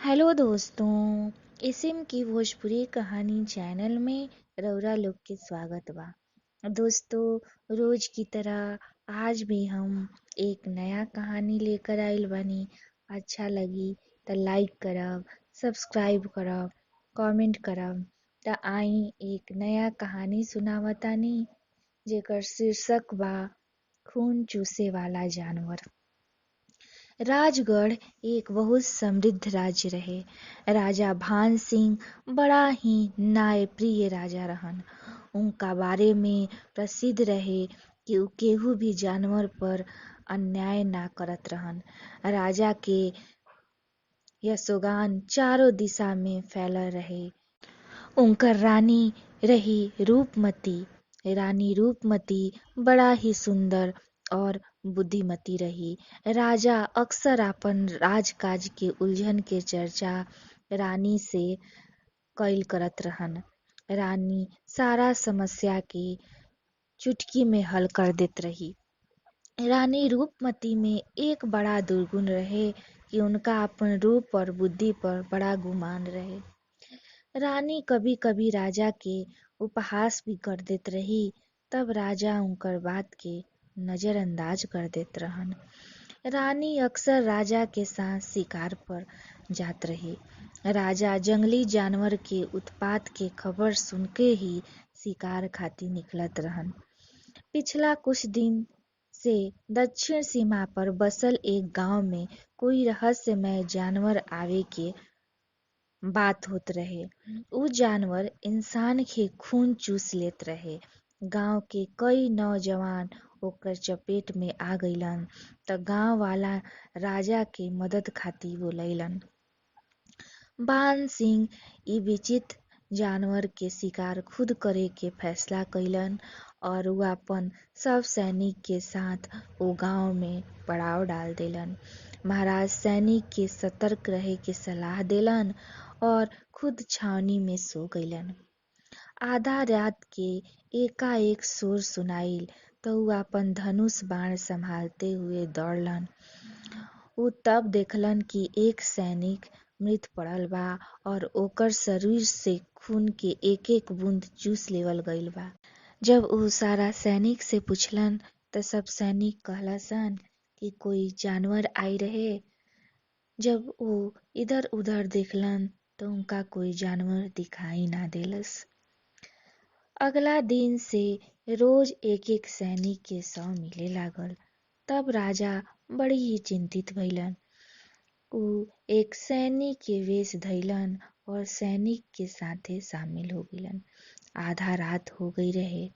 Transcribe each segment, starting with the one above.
Hello दोस्तों, SM की भोजपुरी कहानी चैनल में रउरा लोग के स्वागत बा। दोस्तों, रोज की तरह आज भी हम एक नया कहानी लेकर आइल बानी। अच्छा लगी त लाइक करब, सब्सक्राइब करब, कमेंट करब। त आई एक नया कहानी सुनावतानी जेकर शीर्षक बा खून चूसे वाला जानवर। राजगढ़ एक बहुत समृद्ध राज्य रहे। राजा भान सिंह बड़ा ही न्यायप्रिय राजा रहन। उनका बारे में प्रसिद्ध रहे कि उ केहू भी जानवर पर अन्याय ना करत रहन। राजा के यशोगान चारों दिशा में फैलल रहे। उनकर रानी रही रूपमती। रानी रूपमती बड़ा ही सुंदर और बुद्धिमती रही। राजा अक्सर आपन राजकाज के उलझन के चर्चा रानी से कईल करत रहन। रानी सारा समस्या के चुटकी में हल कर देत रही। रानी रूपमती में एक बड़ा दुर्गुण रहे कि उनका अपन रूप और बुद्धि पर बड़ा गुमान रहे। रानी कभी कभी राजा के उपहास भी कर देत रही, तब राजा उनकर बात के नजरअंदाज कर देत रहन। रानी अक्सर राजा के साथ शिकार पर जात रही। राजा जंगली जानवर के उत्पात के खबर सुन के ही शिकार खातिर निकलत रहन। पिछला कुछ दिन से दक्षिण सीमा पर बसल एक गांव में कोई रहस्यमय जानवर आवे के बात होत रहे। उ जानवर इंसान के खून चूस लेत रहे। गांव के कई नौजवान ओकर चपेट में आ गईलन त गांव वाला राजा के मदद खातिर बोलैलन। बान सिंह इ विचित्र जानवर के शिकार खुद करे के फैसला कईलन और उ अपन सब सैनिक के साथ वो गांव में पड़ाव डाल देलन। महाराज सैनिक के सतर्क रहे के सलाह देलन और खुद छावनी में सो गईलन। आधा रात के एकाएक शोर सुनाइल त उ आपन धनुष बाण संभालते हुए दौड़लन। उ तब देखलन कि एक सैनिक मृत पड़ल बा और ओकर शरीर से खून के एक एक बूंद चूस लेवल गईल बा। जब उ सारा सैनिक से पूछलन त सब सैनिक कहलसन कि कोई जानवर आई रहे। जब वो इधर उधर देखलन त उनका कोई जानवर दिखाई ना देलस। अगला दिन से रोज एक एक सैनिक के शव मिले लागल। तब राजा बड़ी ही चिंतित भइलन। उ एक सैनिक के वेश धइलन और सैनिक के साथे शामिल हो गईलन। आधा रात हो गई रहे।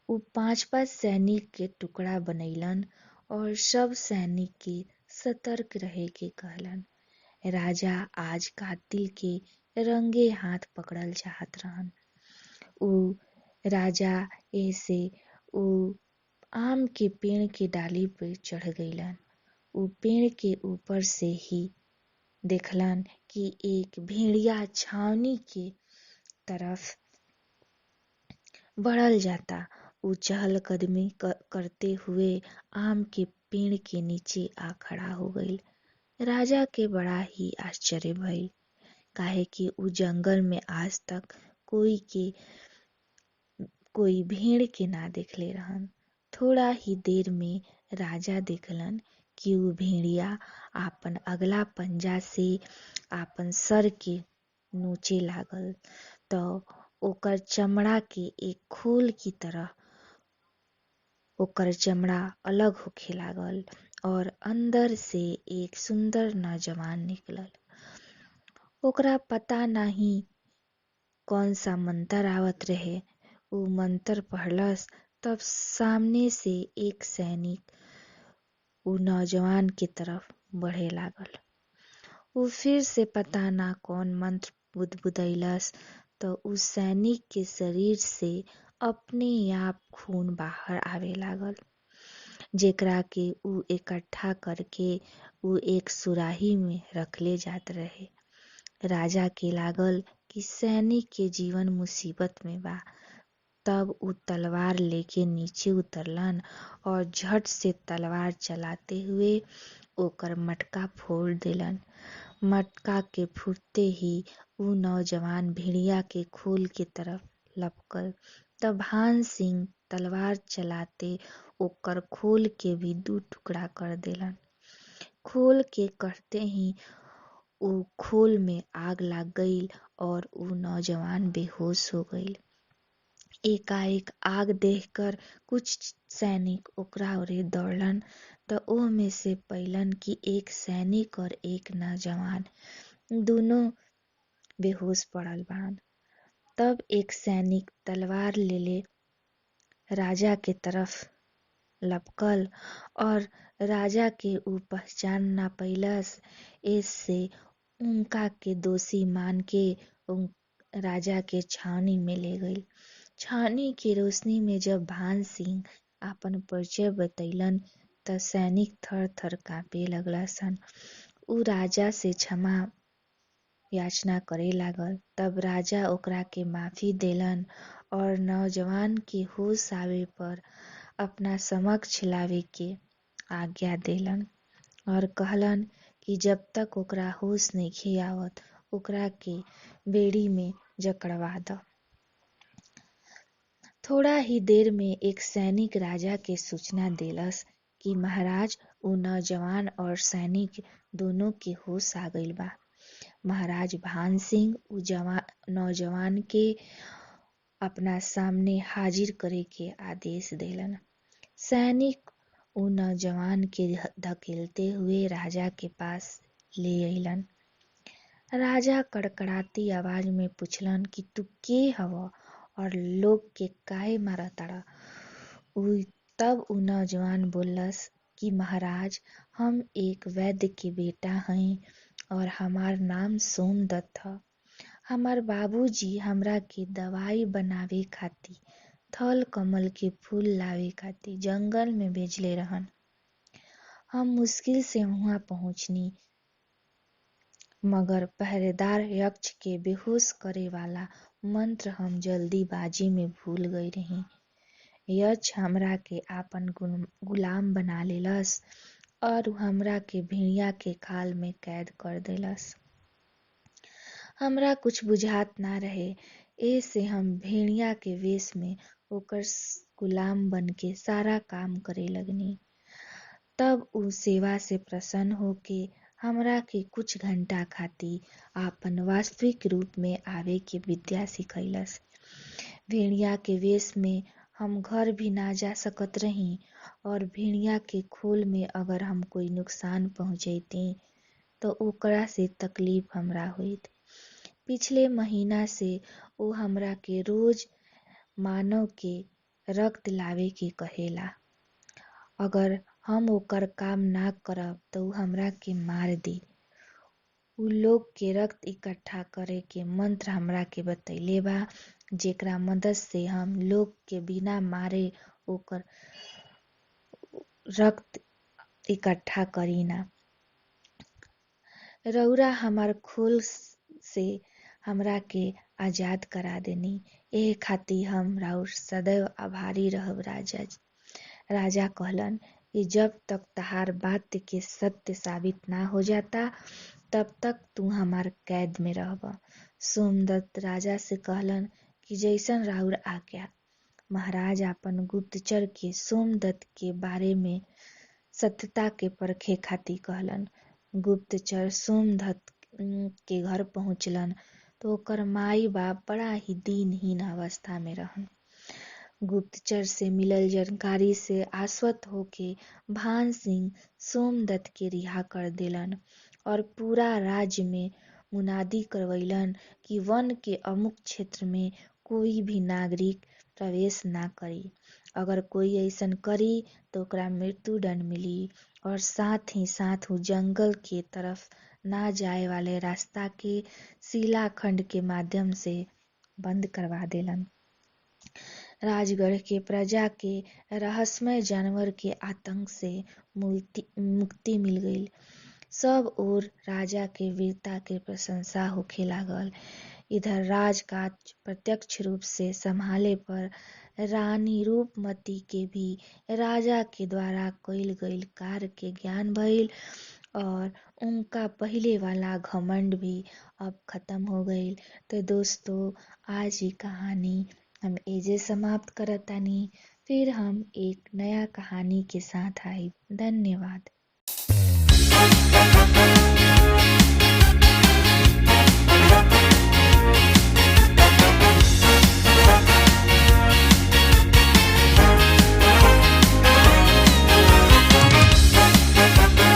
उ पांच पांच सैनिक के टुकड़ा बनैलन और सब सैनिक के सतर्क रहे के कहलन। राजा आज कातिल के रंगे हाथ पकड़ल चाहत रहन। उ राजा ऐसे उ आम के पेड़ के डाली पे चढ़ गईलन। उ पेड़ के ऊपर से ही देखलन कि एक भेड़िया छावनी के तरफ बढ़ल जाता। उ चहलकदमी करते हुए आम के पेड़ के नीचे आ खड़ा हो गईल। राजा के बड़ा ही आश्चर्य भइल, काहे कि उ जंगल में आज तक कोई भेड़ के ना देखले रहन। थोड़ा ही देर में राजा देखलन कि उ भेड़िया आपन अगला पंजा से आपन सर के नोचे लागल त ओकर चमड़ा के एक खोल की तरह ओकर चमड़ा अलग होखे लागल और अंदर से एक सुंदर नौजवान निकलल। ओकरा पता नाही कौन सा मंत्र आवत रहे। उ मंत्र पढ़लस तब सामने से एक सैनिक उ नौजवान के तरफ बढ़े लागल। उ फिर से पता ना कौन मंत्र बुदबुदैलस त उ सैनिक के शरीर से अपने आप खून बाहर आवे लागल, जेकरा के उ इकट्ठा करके उ एक सुराही में रखले जात रहे। राजा के लागल कि सैनिक के जीवन मुसीबत में बा। तब उ तलवार लेके नीचे उतरलन और झट से तलवार चलाते हुए ओकर मटका फोड़ देलन। मटका के फूटते ही ऊ नौजवान भेड़िया के खोल के तरफ लपकल। तब भान सिंह तलवार चलाते ओकर खोल के भी दू टुकड़ा कर देलन। खोल के कटते ही ऊ खोल में आग लाग गईल और ऊ नौजवान बेहोश हो गईल। एकाएक आग देखकर कुछ सैनिक ओकरा ओरे दौड़लन त ओमे से पइलन कि एक सैनिक और एक नौजवान दुनो बेहोश पड़ल बाड़न। तब एक सैनिक तलवार लेले राजा के तरफ लपकल और राजा के ऊ पहचान ना पइलस, एसे उनका के दोषी मान के राजा के छावनी में ले गईल। छावनी के रोशनी में जब भान सिंह आपन परिचय बतैलन त सैनिक थर थर कांपे लगलसन। ऊ राजा से क्षमा याचना करे लागल। तब राजा ओकरा के माफी देलन और नौजवान के होश आवे पर अपना समक्ष लावे के आज्ञा देलन और कहलन कि जब तक ओकरा होश नइखे आवत ओकरा के बेड़ी में जकड़वा द। थोड़ा ही देर में एक सैनिक राजा के सूचना देलस कि महाराज, ऊ नौजवान और सैनिक दोनों के होश आ गईल बा। महाराज भान सिंह ऊ नौजवान के अपना सामने हाजिर करे के आदेश देलन। सैनिक ऊ नौजवान के धकेलते हुए राजा के पास ले अइलन। राजा कड़कड़ाती आवाज में पूछलन कि तू के हव और लोग के काहे मारताड़? तब ऊ नौजवान बोलस कि महाराज, हम एक वैद्य के बेटा हई और हमार नाम सोमदत्त ह। हमार बाबूजी हमरा के दवाई बनावे खातिर थल कमल के फूल लावे खातिर जंगल में भेजले रहन। हम मुश्किल से वहाँ पहुँचनी, मगर पहरेदार यक्ष के बेहोश करे वाला मंत्र हम जल्दीबाजी में भूल गई रही। यक्ष हमरा के आपन गुलाम बना लेलस और हमरा के भेड़िया के खाल में कैद कर देलस। हमरा कुछ बुझात ना रहे, एसे हम भेड़िया के वेश में ओकर गुलाम बनके सारा काम करे लगनी। तब ऊ सेवा से प्रसन्न होके हमरा के कुछ घंटा खातिर आपन वास्तविक रूप में आवे के विद्या सिखैलस। भेड़िया के वेश में हम घर भी ना जा सकत रही और भेड़िया के खोल में अगर हम कोई नुकसान पहुँचैती तो ओकरा से तकलीफ हमरा होइत। पिछले महीना से वो हमरा के रोज मानव के रक्त लावे के कहेला। अगर हम ओकर काम ना करब तो ऊ हमरा के मार दी। ऊ लोग के रक्त इकट्ठा करे के मंत्र हमरा के बतैले बा, जेकरा मदद से हम लोग के बिना मारे ओकर रक्त इकट्ठा करीना। रउरा हमार खोल से हमरा के आजाद करा देनी, एह खातिर हम राउर सदैव आभारी रहब राजा। राजा कहलन कि जब तक तहार बात के सत्य साबित ना हो जाता तब तक तू हमार कैद में रहब। सोमदत्त राजा से कहलन कि जैसन राउर आज्ञा। महाराज आपन गुप्तचर के सोमदत्त के बारे में सत्यता के परखे खातिर कहलन। गुप्तचर सोमदत्त के घर पहुँचलन तो ओकर माई बाप बड़ा ही दीनहीन अवस्था में रहन। गुप्तचर से मिलल जानकारी से आश्वस्त होके भान सिंह सोमदत्त के रिहा कर देलन और पूरा राज्य में मुनादी करवैलन कि वन के अमुक क्षेत्र में कोई भी नागरिक प्रवेश ना करी। अगर कोई ऐसन करी तो ओकरा मृत्युदंड मिली और साथ ही साथ उ जंगल के तरफ ना जाए वाले रास्ता के शिलाखंड के माध्यम से बंद करवा देलन। राजगढ़ के प्रजा के रहस्यमय जानवर के आतंक से मुक्ति मिल गईल। सब ओर राजा के वीरता के प्रशंसा होखे लागल। इधर राजकाज प्रत्यक्ष रूप से संभाले पर रानी रूपमती के भी राजा के द्वारा कईल गईल कार्य के ज्ञान भइल। और उनका पहिले वाला घमंड भी अब ख़त्म हो गईल। तो दोस्तों, आज की कहानी हम एजे समाप्त करतानी। फिर हम एक नया कहानी के साथ आइब। धन्यवाद।